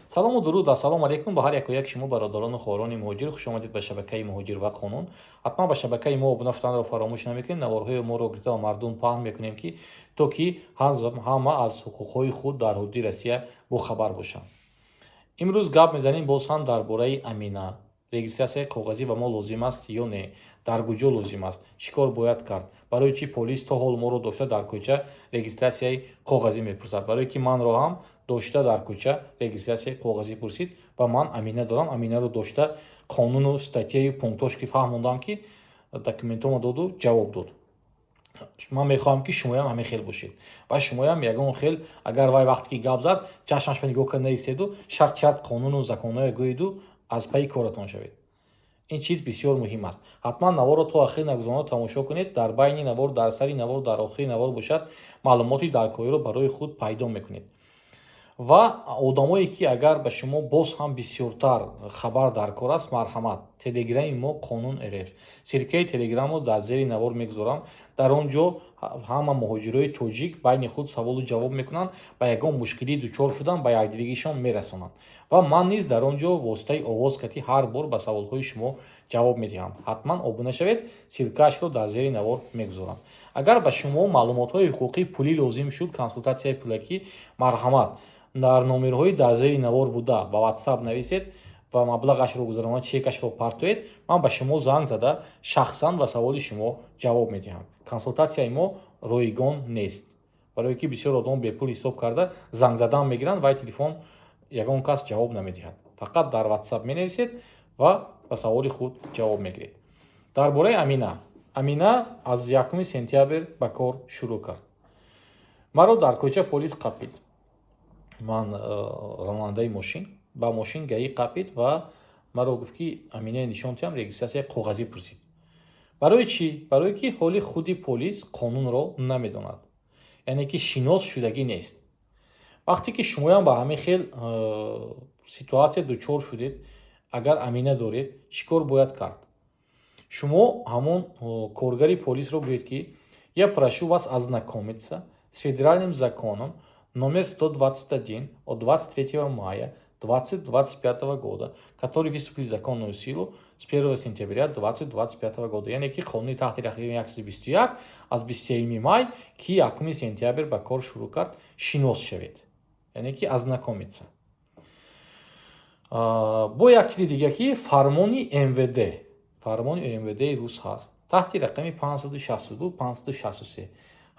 Салому дуруд, ассалому алайкум ба ҳар яку як шумо, бародарону хоҳарони муҳоҷир. Хушомадед ба шабакаи «Муҳоҷир ва қонун». Ҳатман ба шабакаи мо обуна шуданро фаромӯш намекунед. Наворҳои моро гирифта ба мардум паҳн мекунем, ки то ки ҳама аз ҳуқуқҳои худ дар ҳудуди Россия бохабар бошанд. Имрӯз гап мезанем боз ҳам дар бораи амина. Регистратсияи коғазӣ ба мо лозим аст ё не, дар куҷо лозим аст, чӣ кор бояд кард, барои чӣ полис то ҳол моро дошта дар кӯча регистратсияи коғазӣ мепурсад? Барое ки манро ҳам дошта дар кӯча регистратсияи коғазӣ пурсид ва ман амина дорам. Аминаро дошта қонуну статьяю пунктош ки фаҳмондам, ки документома доду ҷавоб дод. Ман мехоҳам, ки шумоям ҳамин хел бошед ва шумоям ягон хел агар вай вақте ки гап зад, чашмашба нигоҳ карда наистеду шарт шарт қонуну законҳое гӯеду аз пайи коратон шавед. Ин чиз бисёр муҳим аст. Ҳатман наворро то ахир нагузорона тамошо кунед. Дар байни навор, дар сари навор, дар охири навор бошад, маълумоти даркориро барои худ пайдо мекунед. Ва одамое ки агар ба шумо боз ҳам бисёртар хабар дар кор аст, марҳамат, телеграми мо «Қонун РФ», ссылкаи телеграмро дар зери навор мегузорам. Дар он ҷо ҳама муҳоҷирои тоҷик байни худ саволу ҷавоб мекунанд, ба ягон мушкилӣ дучор шудан, ба якдигаришон мерасонанд ва ман низ дар он ҷо воситаи овоз кати ҳар бор ба саволҳои шумо ҷавоб медиҳам. Ҳатман обуна шавед, ссылкаашро дар зери навор мегузорам. Агар ба шумо маълумотҳои ҳуқуқии пулӣ лозим шуд, консултатсияи пулакӣ, марҳамат, дар номерҳои дар зери навор буда ба WhatsApp нависед ва маблағашро гузаронад, чекашро партоед, ман ба шумо занг зада шахсан ба саволи шумо ҷавоб медиҳам. Консултатсияи мо ройгон нест, барое ки бисёр одамон бепул ҳисоб карда занг задан мегиранд, вай телефон ягон кас ҷавоб намедиҳад. Фақат дар WhatsApp менависед ва ба саволи худ ҷавоб мегиред. Дар бораи амина. Амина аз 1 сентябр ба кор шурӯъ кард. Маро дар кӯча полис қапид. Ман ронандаи мошин, ба мошин ГАИ қапид ва маро гуфт, ки аминаи нишон диҳам, регистратсияи коғазӣ пурсид. Барои чӣ? Барое ки ҳоли худи полис қонунро намедонад, яъне ки шинос шудагӣ нест. Вақте ки шумоям ба ҳамин хел ситуатсия дучор шудед, агар амина доред, чӣ кор бояд кард? Шумо ҳамон коргари полисро гӯед, ки «Я прошу вас ознакомиться с федеральным законом номер 121 от 23 мая 2025 года, который вступил в законную силу с 1 сентября 2025 года». Яъне ки қонуни таҳти рақами 121 аз 23 май, ки 1 сентябр ба кор шурӯъ кард, шинос шавед, яъне ки ознакомиться. Бо як чизи дига, ки фармони МВД, фармони МВДи рус ҳаст таҳти рақами 562, 563.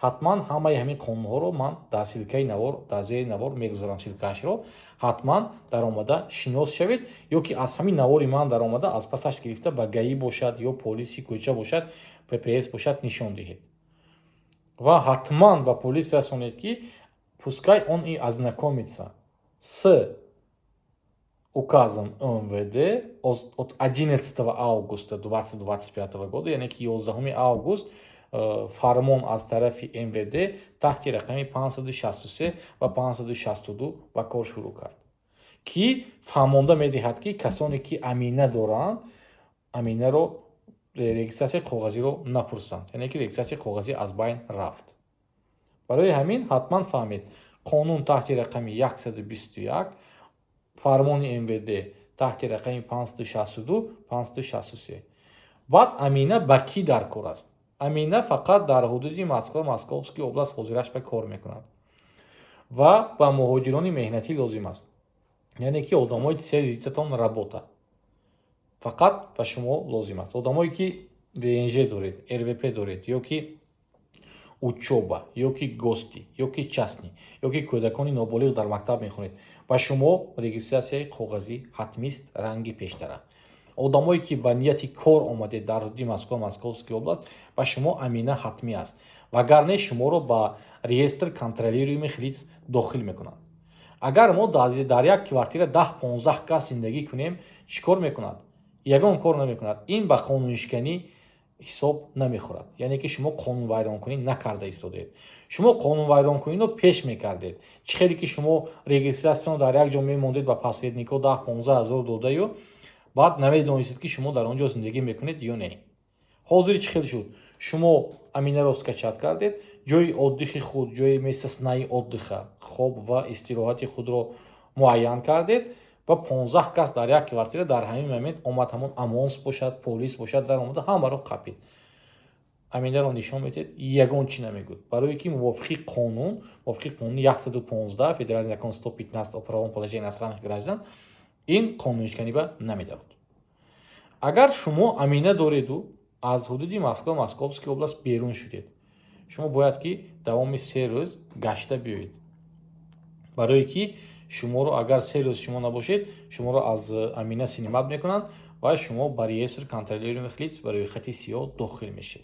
Ҳатман ҳамаи ҳамин қонунҳоро ман дар ссылкаи навор, дар зери навор мегузорам ссылкаашро. Ҳатман даромада шинос шавед ё ки аз ҳамин навори ман даромада, аз пасаш гирифта ба ГАИ бошад ё полиси кӯча бошад, ППС бошад, нишон диҳед ва ҳатман ба полис расонед, ки пускай он и ознакомится с указом МВД от 11 августа 2025 года, яъне ки 11 август фармон аз тарафи МВД таҳти рақами 563 ва 562 ба кор шурӯъ кард, ки фаҳмонда медиҳад, ки касоне ки амина доранд, аминаро регистратсияи коғазиро напурсанд, яъне ки регистратсияи коғазӣ аз байн рафт. Барои ҳамин ҳатман фаҳмед: қонун таҳти рақами 121, фармони МВД таҳти рақами 562, 563. Баъд амина ба кӣ дар кор аст? Амина фақат дар ҳудуди Москва, Московский область ҳозираш ба кор мекунад ва ба муҳоҷирони меҳнатӣ лозим аст, яъне ки одамои цель визитатон работа, фақат ба шумо лозим аст. Одамое ки ВНЖ доред, РВП доред ё ки учёба, ё ки гости, ё ки частный, ё ки кӯдакони ноболиғ дар мактаб мехонед, ба шумо регистратсияи коғазӣ ҳатмист. Ранги пештара, одамое ки ба нияти кор омадед дар ҳудуди Москва, Московский область, ба шумо амина ҳатмӣ аст, вагарне шуморо ба реестр контролируемых лиц дохил мекунанд. Агар мо дар як квартира 10-15 кас зиндагӣ кунем, чӣ кор мекунад? Ягон кор намекунад. Ин ба қонуншиканӣ ҳисоб намехӯрад, яъне ки шумо қонунвайронкунӣ накарда истодаед. Шумо қонунвайронкуниро пеш мекардед. Чӣ хеле ки шумо регистратсияро дар як ҷо мемондед, ба посредникҳо 10-15 ҳазор додаю, баъд намедонистед, ки шумо дар он ҷо зиндагӣ мекунед ё не. Ҳозир чӣ хел шуд? Шумо аминаро скачать кардед, ҷои отдыхи худ, ҷои место сна и отдыха, хоб ва истироҳати худро Муайян кардед ва 15 кас дар як квартира. Дар ҳамин момент омад, ҳамон ОМОН бошад, полис бошад, дар омада ҳамаро қапид. Аминаро нишон медиҳед, ягон чӣ намегӯд, барое ки мувофиқи қонуни 115, федеральный закон 115 о правовом положении иностранных граждан, ин қонуншиканиба намедавад. Агар шумо амина дореду аз ҳудуди Москва, Московский область берун шудед, шумо бояд ки давоми 3 рӯз гашта биёед, барое ки шуморо, агар 3 рӯз шумо набошед, шуморо аз амина снимать мекунанд ва шумо ба реестр контролируемых лиц, ба рӯйхати сиёҳ дохил мешед.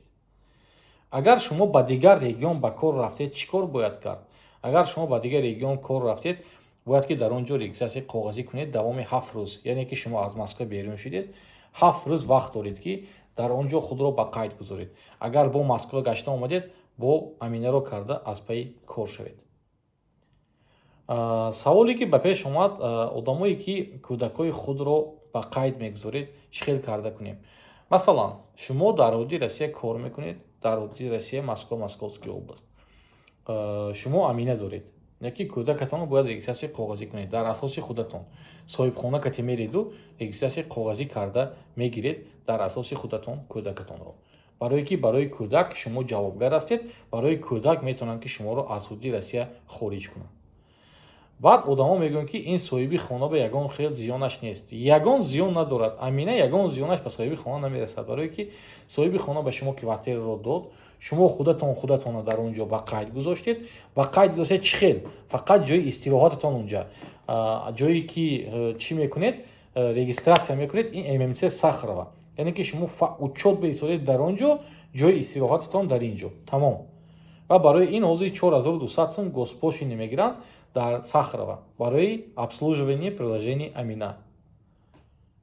Агар шумо ба дигар регион ба кор рафтед, чӣ кор бояд кард? Агар шумо ба дигар регион кор рафтед, бояд ки дар он ҷо регистрация коғазӣ кунед давоми 7 рӯз. Яъне ки шумо аз Москва берун шудед, 7 рӯз вақт доред, ки дар он ҷо худро ба қайд гузоред. Агар бо Москва гашта омадед, бо аминаро карда аз пайи кор шавед. Саволе ки ба пеш омад: одамое ки кӯдакҳои худро ба қайд мегузоред, чӣ хел карда кунем? Масалан, шумо дар ҳудуди Россия кор мекунед, дар ҳудуди Россия, Москва, Московский область, шумо амина доред, яки кӯдакатонро бояд регистрация коғазӣ кунед дар асоси худатон. Соҳибхона кате мереду регистрация коғазӣ карда мегиред дар асоси худатон кӯдакатонро, барое ки барои кӯдак шумо ҷавобгар ҳастед. Барои кӯдак метавонанд, ки шуморо аз ҳудуди Россия хориҷ кунанд. Баъд одамо мегӯянд, ки ин соҳиби хона ба ягон хел зиёнаш нест. Ягон зиён надорад амина, ягон зиёнаш ба соҳиби хона намерасад, барое ки соҳиби хона ба шумо квартираро дод, шумо худатон худатонро дар он ҷо ба қайд гузоштед. Ба қайд гузоштед чӣ хел? Фақат ҷои истироҳататон унҷа, ҷое ки чӣ мекунед, регистрация мекунед, ин ММЦ Сахарова, яъне ки шумо учёт беистодед дар он ҷо, ҷои истироҳататон дар ин ҷо, тамом. Ва барои ин ҳозир 4200 сум госпошлина мегиранд дар Сахарова барои обслуживание приложения Амина.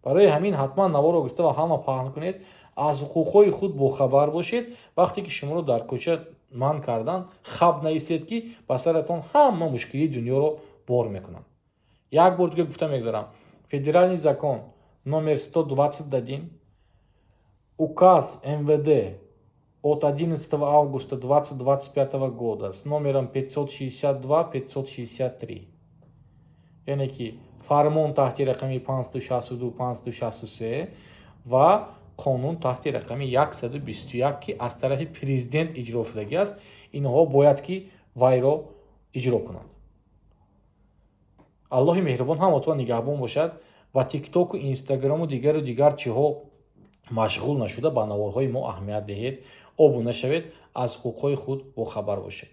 Барои ҳамин ҳатман наворо гирифта ва ҳама паҳн кунед, аз ҳуқуқҳои худ бохабар бошед. Вақте ки шуморо дар кӯча манъ кардан, хаб наистед, ки ба саратон ҳама мушкилии дунёро бор мекунанд. Як бор дига гуфта мегузарам: федеральный закон номер 121, указ МВД от 11 августа 2025 года с номером 562 563, яъне ки фармон таҳти рақами 562 563 ва қонун таҳти рақами 121, ки аз тарафи президент иҷро шудагӣ аст, инҳо бояд ки вайро иҷро кунанд. Аллоҳи меҳрубон ҳаматон нигаҳбон бошад ва Тиктоку, Инстаграму дигару дигар чиҳо машғул нашуда, ба наворҳои мо аҳамият диҳед, обуна шавед, аз ҳуқуқҳои худ бохабар бошед.